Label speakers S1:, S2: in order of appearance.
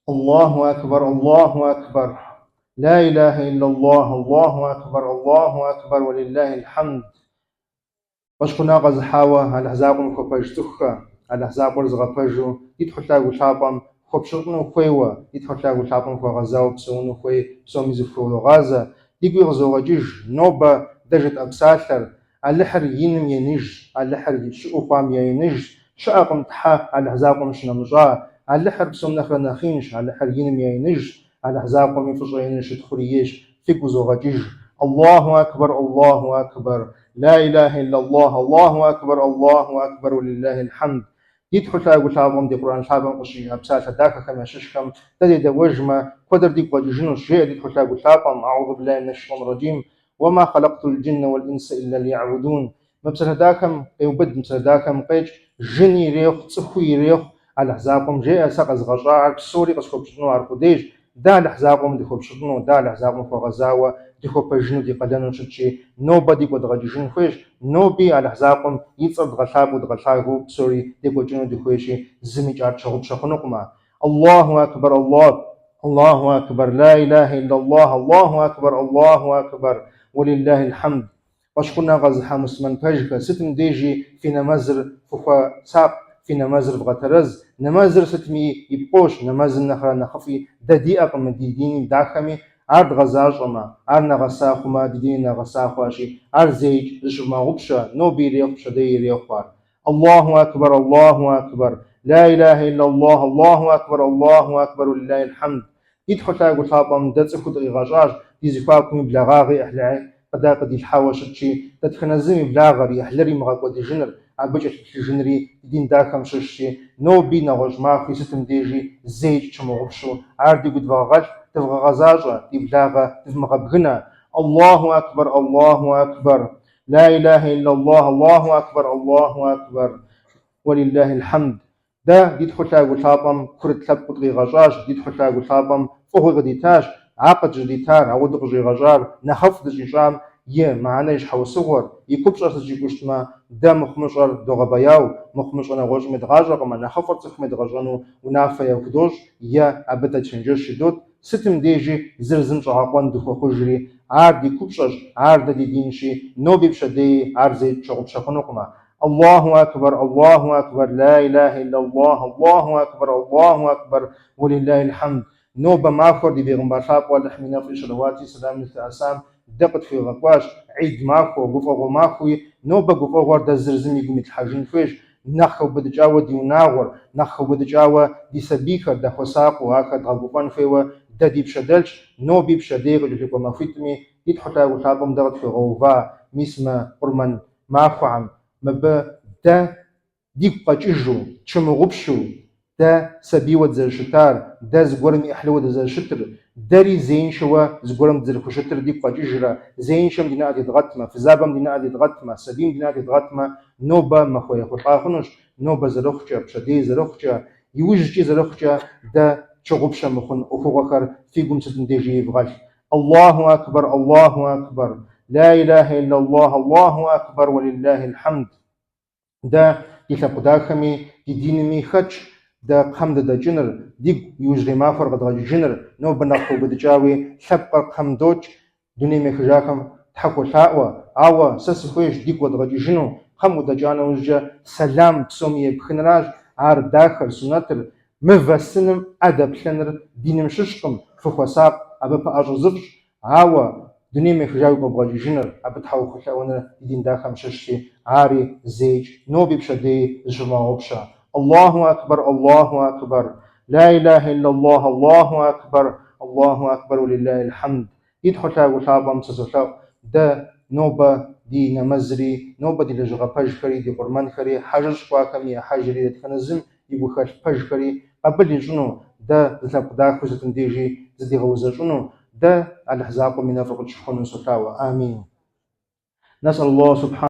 S1: Аллаху акбар, Аллаху акбар, ла илахэ иллаллах, Аллаху акбар, Аллаху акбар, уалиллахил хьэмд. Фӏэщхъуныгъэ къэзыхьауэ Алыхь закъуэм хуэпэж цӏыхухэ, Алыхь закъуэр зыгъэпэжу ди Тхьэу Лъагэу Лъапӏэм хуэпщылӏыну хуейуэ, ди Тхьэу Лъагэу Лъапӏэм хуэгъэзауэ псэуну хуей псоми зыфхузогъазэ, дигуи къызогъэкӏыж, нобэ дэ жытӏэ псалъэр, Алыхьыр иным я иныжщ, Алыхьыр щыӏэу хъуам я иныжщ, щыӏэкъым Тхьэ Алыхь закъуэм щынэмыщӏа, Алыхьыр псом нэхърэ нэхъ инщ, Алыхьыр иным я иныжщ, Алыхь закъуэми фӏыщӏэ иныр щытхъури ейщ, фигу къызогъэкӏыж. Аллаху акбар, Аллаху акбар, ла илахэ иллаллах, Аллаху акбар, Аллаху акбар, уалиллахил хьэмд. Ди Тхьэу Лъагэу Лъапӏэм ди Къурӏэн лъапӏэм къыщыжиӏа псалъэ дахэхэм ящыщхэм дэ дедэӏуэжмэ, куэдыр дигу къэкӏыжынущ, жеӏэ ди Тхьэу Лъагэу Лъапӏэм, Аӏузу биллахи минэш шейтӏанир раджим, Уэ ма хъэлэкътул джыннэ уэл инсэ илля лиягьбудун. Мы псалъэ дахэм къеубыд, мы псалъэ дахэм къекӏ, жыни ирехъу, цӏыхуи ирехъу, Алыхь закъуэм жеӏэ, сэ къэзгъэщӏахэр псори къысхуэпщылӏыну аркъудейщ, дэ Алыхь закъуэм дыхуэпщылӏыну, дэ Алыхь закъуэм хуэгъэзауэ дыхуэпэжыну ди къалэну щытщи, нобэ дигу къэдгъэкӏыжын хуейщ, ноби Алыхь закъуэм и цӏэр дгъэлъапӏэу дгъэлъагэу псори декӏуэкӏыну дыхуейщи, зымикӏ ар тщыгъупщэ хъунукъымэ. Аллаху акбар, Аллах, Аллаху акбар, ла илахэ иллаллах, Аллаху акбар, Аллаху акбар, уалиллахил хьэмд. Фӏэщхъуныгъэ къэзыхьа муслъымэн пэжхэ, сытым дежи фи нэмэзыр фыхуэсакъ, фи нэмэзыр вгъэтэрэз, нэмэзыр сытми и пкъощ, нэмэзым нэхърэ нэхъыфӏи дэ диӏэкъым мы ди дин дахэми, ар дгъэзащӏэмэ, ар нэгъэса хъумэ, ди диныр нэгъэса хъуащи, ар зэикӏ зыщывмыгъэгъупщэ, ноби ирехъу, пщэдеи ирехъу ар. Аллаху акбар, Аллаху акбар, ла илахэ иллаллах, Аллаху акбар, Аллаху акбар, уалиллахил хьэмд. Ди Тхьэу Лъагэу Лъапӏэм дэ цӏыхуу дыкъигъэщӏащ, ди зэхуакуми благъагъи ӏыхьлыгъи къыдэ къыдилъхьауэ щытщи, дэтхэнэ зым и благъэр, и ӏыхьлыр имыгъэкӏуэдыжыныр, абы кӏэлъыплъыжынри ди дин дахэм щыщщи, ноби, нэгъуэщӏ махуи, сытым дежи зэикӏ тщымыгъупщэу, ар дигу дывгъэгъэлъ, дывгъэгъэзащӏэ, ди благъэ дывмыгъэбгынэ. Аллаху акбар, Аллаху акбар, ла илахэ иллаллах, Аллаху акбар, Аллаху акбар, уалиллахил хьэмд. Дэ ди Тхьэу Лъагэу Лъапӏэм курыт лъэпкъыу дыкъигъэщӏащ, ди Тхьэу Лъагэу Лъапӏэм фӏыгъуи къыдитащ, ар къытщӏыдитар, ауэ дыкъыщӏигъэщӏар, нэхъыфӏ дыщӏищӏам и мыхьэнэ и щхьэусыгъуэр, и купщӏэр сыт жыпӏэу щытмэ, дэ мыхъумыщӏэр догъэбэяу, мыхъумыщӏэ нэгъуэщӏым едгъащӏэкъымэ, нэхъыфӏыр цӏыхум едгъэщӏэну унафэ яхудощӏ е абы дэ чэнджэщ идот, сытым дежи зыр зым щӏэгъэкъуэн дыхуэхъужри, ар ди купщӏэщ, ар дэ ди динщи, ноби пщэдеи ар зэи тщыгъупщэ хъунукъымэ. Аллаху акбар, Аллаху акбар, ла илахэ иллаллах, Аллаху акбар, Аллаху акбар, уалиллахил хьэмд. Нобэ махуэр ди бегъымбар лъапӏэу Алыхьым и нэфӏи щэлэуати сэлами зылъэӏэсам дэ къытхуигъэкӏуащ, гьид махуэу, гуфӏэгъуэ махуэуи, нобэ гуфӏэгъуэр дэ зыр зым и гум итлъхьэжын хуейщ, нэхъ хэубыдыкӏауэ ди унагъуэр, нэхъ хэубыдыкӏауэ ди сабийхэр дахуэсакъыу ахэр дгъэгуфӏэн хуейуэ дэ ди пщэ дэлъщ, ноби пщэдеи къыкӏэлъыкӏуэ махуитӏми ди Тхьэу Лъагэу Лъапӏэм дэ къытхуигъэува мис мы къурмэн махуэхэм мыбы дэ дигу къэкӏыжу, тщымыгъупщу, дэ сабийуэ дызэрыщытар, дэ зыгуэрым и ӏыхьлыуэ дызэрыщытыр, дэри зеиншэуэ зыгуэрым дызэрыхущытыр дигу къэкӏыжрэ, зеиншэм ди нэӏэ тедгъэтмэ, фызабэм ди нэӏэ тедгъэтмэ, сабийм ди нэӏэ тедгъэтмэ, нобэ махуэ ехъулӏа хъунущ, нобэ зэрыхъукӏэ, пщэдей зэрыхъукӏэ, иужькӏи зэрыхъукӏэ дэ тщыгъупщэ мыхъун ӏуэхугъуэхэр фи гум сытым дежи ивгъэлъ. Аллаху акбар, Аллаху акбар, ла илахэ иллаллах, Аллаху акбар, уалиллахил хьэмд. Дэ ди лъэпкъ дахэми, ди динми хэтщ дэ кхъэм дыдэкӏыныр, дигу иужьрей махуэр къэдгъэкӏыжыныр, нобэ нэхъ хэубыдыкӏауи лъэпкъыр кхъэм докӏ, дунейм ехыжахэм Тхьэ хуолъаӏуэ, ауэ сэ сыхуейщ дигу къэдгъэкӏыжыну, кхъэм удэкӏа нэужькӏэ сэлам псоми епхынращ, ар дахэр, сунэтыр, Мывэ сыным ӏэ дэплъэныр диным щыщкъым, фыхуэсакъ, абы пэӏэщӏэ зыфщӏ, ауэ дунейм ехыжа уигу къэбгъэкӏыжыныр, абы Тхьэ ухуэлъэӏуэныр ди дин дахэм щыщщи, ари зэикӏ, ноби пщэдеи зыщывмыгъэгъупщэ. Аллаху акбар, Аллаху акбар, ла илахэ иллаллах, Аллаху акбар, Аллаху акбар, уалиллахил хьэмд. Ди Тхьэу Лъагэу Лъапӏэм сэ солъэӏу, дэ нобэ ди нэмэзри, нобэ ди лэжьыгъэ пэжхэри, ди къурмэнхэри, хьэжыщӏ кӏуахэми я хьэжри, дэтхэнэ зым и гухэлъ пэжхэри къабыл ищӏыну, дэ зы лъэпкъ дахэу сытым дежи зыдигъэузэщӏыну, дэ Алыхь закъуэм и нэфӏыр къытщыхуэну солъаӏуэ. Амин. Нэсӏэллаху субхьанэ.